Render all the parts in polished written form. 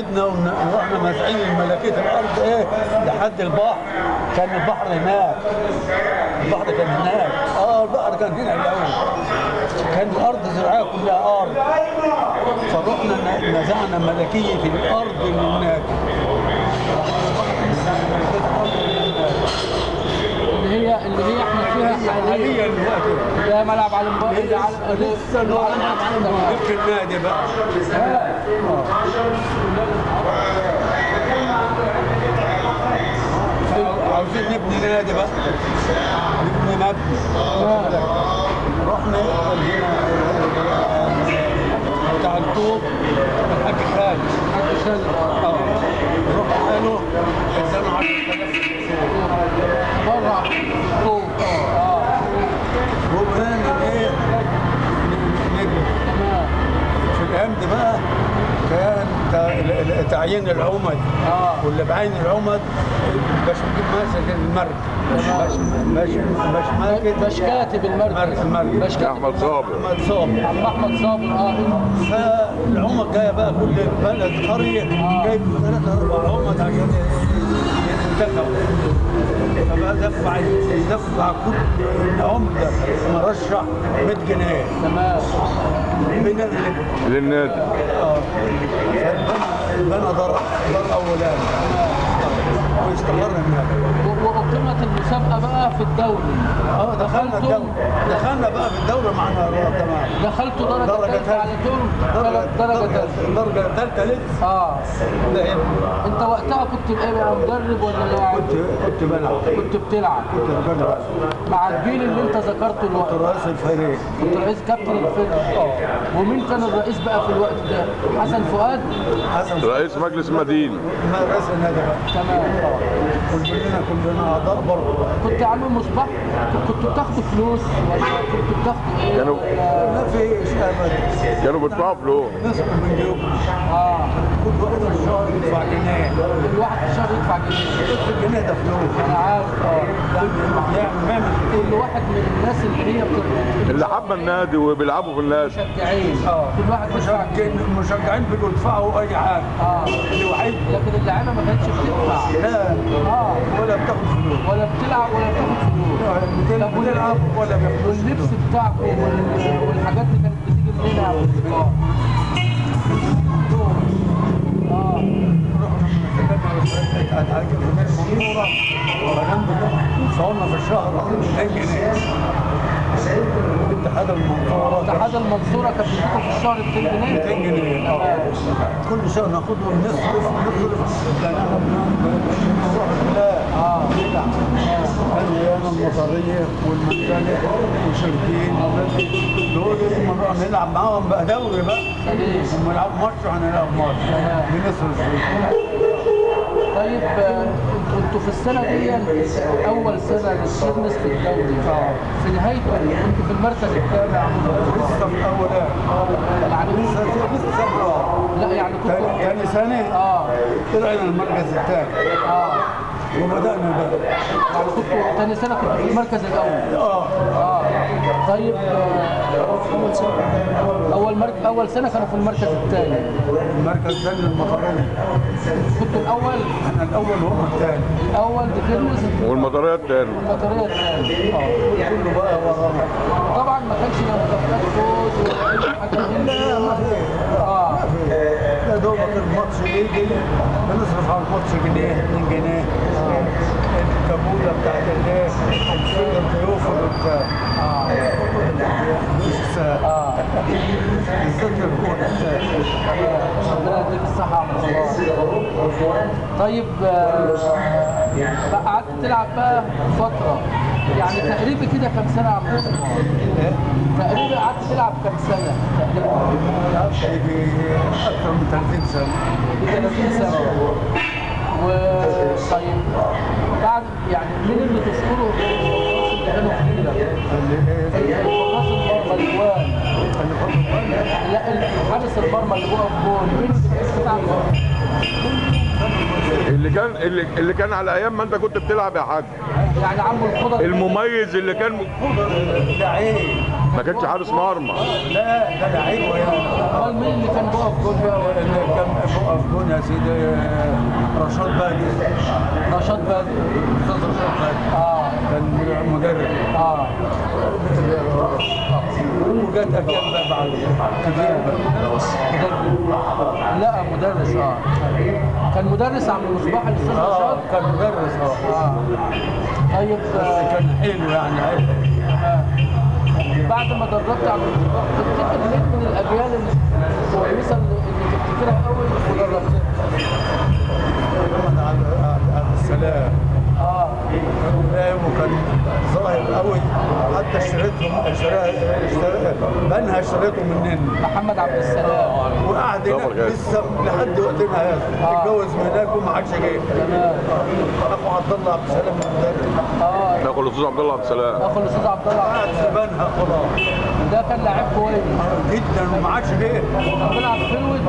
ساعدنا ورحنا مازعين ملكية الارض ايه لحد البحر. كان البحر هناك، البحر كان هناك، البحر كان هنا الاول، كان الارض زراعية كلها ارض. فرحنا نزعنا ملكية الارض اللي هناك، اللي هي احنا فيها حاليا دلوقتي، ده ملعب على لسه ملك النادي بقى. عاوزين نبني نادي بقى، نبني مبنى. رحنا هنا بتاع الطوب الحاج خالد، الحاج خالد رحنا له ادانا 10000 بره طوب. وبقينا ايه نبني. في الايام دي بقى كان تعيين العمد، واللي بعين العمد باش ماسك المركز، باش كاتب المركز، باش احمد صابر، احمد صابر، عم احمد صابر. فالعمد جاية بقى كل بلد قرية جايب 3 4 عمد عشان ينتخبوا. فبقى دفع كل عمده مرشح 100 جنيه. تمام. للنادي. فبنى دار اولاني واستقر هناك. وأقيمت المسابقة بقى في الدوري. دخلنا الدوري، دخلنا بقى في الدوري معنا. تمام. دخلتوا درجة ثالثة على طول؟ درجة ثالثة. درجة ثالثة لسه. أنت وقتها كنت إيه بقى، مدرب ولا لاعب؟ كنت بلعب. كنت بتلعب. كنت بلعب مع الجيل اللي أنت ذكرته دلوقتي. كنت رئيس الفريق. كنت رئيس كابتن الفريق. ومين كان الرئيس بقى في الوقت ده؟ حسن فؤاد؟ حسن رئيس مجلس المدينة. رئيس النادي بقى. تمام. كلنا اعضاء برضه. كنت عامل مصباح، كنتوا بتاخدوا فلوس ولا كنتوا بتاخدوا ايه؟ كانوا ما فيش ابدا، كانوا بيدفعوا فلوس. نصرف من جيوبنا. كل واحد في الشهر يدفع جنيه. كل واحد في الشهر يدفع جنيه. الجنيه ده فلوس. انا عارف. يعمل كل واحد من الناس اللي هي اللي حابة النادي وبيلعبوا في النادي. مشجعين. كل واحد بيدفع جنيه. مشجعين بيدفعوا اي حاجة. الوحيد. لكن اللعيبة ما كانتش بتدفع. لا. ولا بتاخد فلوس. ولا بتلعب ولا بتاخد فلوس. بتلعب ولا بياخدوش. واللبس بتاعكم والحاجات دي كانت بتيجي منين يا عبد الصباح؟ صورنا في الشهر 200 جنيه. اتحاد المنصورة. اتحاد المنصورة كان بيديكم في الشهر 200 جنيه؟ 200 جنيه. كل شهر ناخده ونصرف لان احنا بنروح البلاد. نلعب. كان ايام المطرية والمنزلة وشربين دول بنروح نلعب معاهم بقى دوري بقى. هم يلعبوا ماتش وهنلعب ماتش. بنصرف. طيب انتوا في السنة دي اول سنة للشرنس في الدوري، في نهايته انتوا في المركز الكام يا عم؟ لسه في الاول. يعني لسه لا يعني كنت ثاني سنة طلعنا المركز الثاني. وبدأنا بقى. يعني كنتوا ثاني سنة كنتوا في المركز الاول. طيب اول سنة كانوا في المركز الثاني. المركز الثاني للمطريه. كنتوا الاول؟ احنا الاول وهم الثاني. الاول دكرنس والمطريه الثاني. والمطريه الثاني. كله بقى ورانا. طبعا ما كانش لا مكافآت فوز ولا اي حاجة. لا ما في. ما في. يا دوبك الماتش يجي بنصرف على الماتش جنيه 2 جنيه. الكابوله بتاعت الايه؟ الضيوف وبتاع. لسه بالذات الكورة. ربنا يديك الصحة يا عم صلاح. طيب قعدت تلعب بقى فترة، يعني تقريبا كده كام سنة يا عم صلاح؟ تقريبا قعدت تلعب كام سنة؟ تقريبا أكثر من 30 سنة. 30 سنة. وطيب بعد يعني مين اللي تذكره الحراس اللي كانوا في جيلك؟ حراس المرمى الاجوان. لا حارس المرمى اللي بيقف جول، مين اللي كان اللي كان على ايام ما انت كنت بتلعب يا حاج؟ يعني عم الخضر المميز اللي كان لعيب، ما كانش حارس مرمى. لا ده لعيب. امال مين اللي كان بيقف جول بقى؟ اللي كان بيقف واقف جون يا سيدي رشاد بدر. رشاد بدر، الاستاذ رشاد بدر. كان مدرب. وجت اجيال بقى بعد كتير بقى. لا مدرس. كان مدرس عم المصباح الاستاذ رشاد؟ كان مدرس. طيب بس كان حلو يعني، حلو. بعد ما دربت عم المصباح تفتكر مين من الاجيال الكويسة اللي تفتكرها قوي ودربتها؟ محمد عبد السلام. كان نايم وكان ظاهر قوي، حتى اشتريتهم بنها اشتريته مننا. محمد عبد السلام. وقعد هناك لسه لحد وقتنا هذا، اتجوز من هناك وما عادش جه. تمام. اخو عبد الله عبد السلام المدرب. اخو الاستاذ عبد الله عبد السلام. اخو الاستاذ عبد الله عبد قعد في السلام. بنها خلاص. ده كان لعيب كويس جدا وما عادش جه. كان بيلعب forward.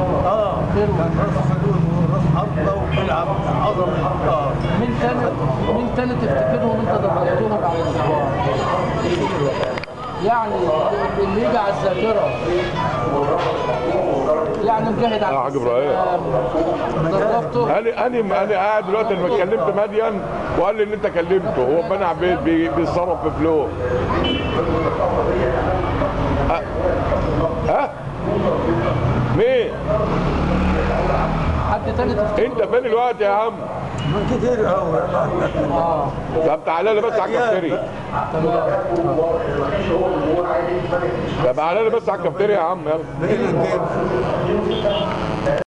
كان راس forward وراس حربه وبيلعب عظمه. مين تاني تفتكرهم انت دربتهم على المصباح؟ يعني اللي يجي على الذاكرة، يعني مجاهد عبد السلام دربته. انا قاعد دلوقتي لما كلمت مدين وقال لي ان انت كلمته، هو بني عبيد بيتصرف في فلوس. ها؟ مين؟ حد تاني تفتكره؟ انت فين الوقت يا عم؟ من كتير قوي. طب تعالى لي بس على الكافتيريا. تمام. طب تعالى لي بس على الكافتيريا يا عم، يلا. بقينا نجيب.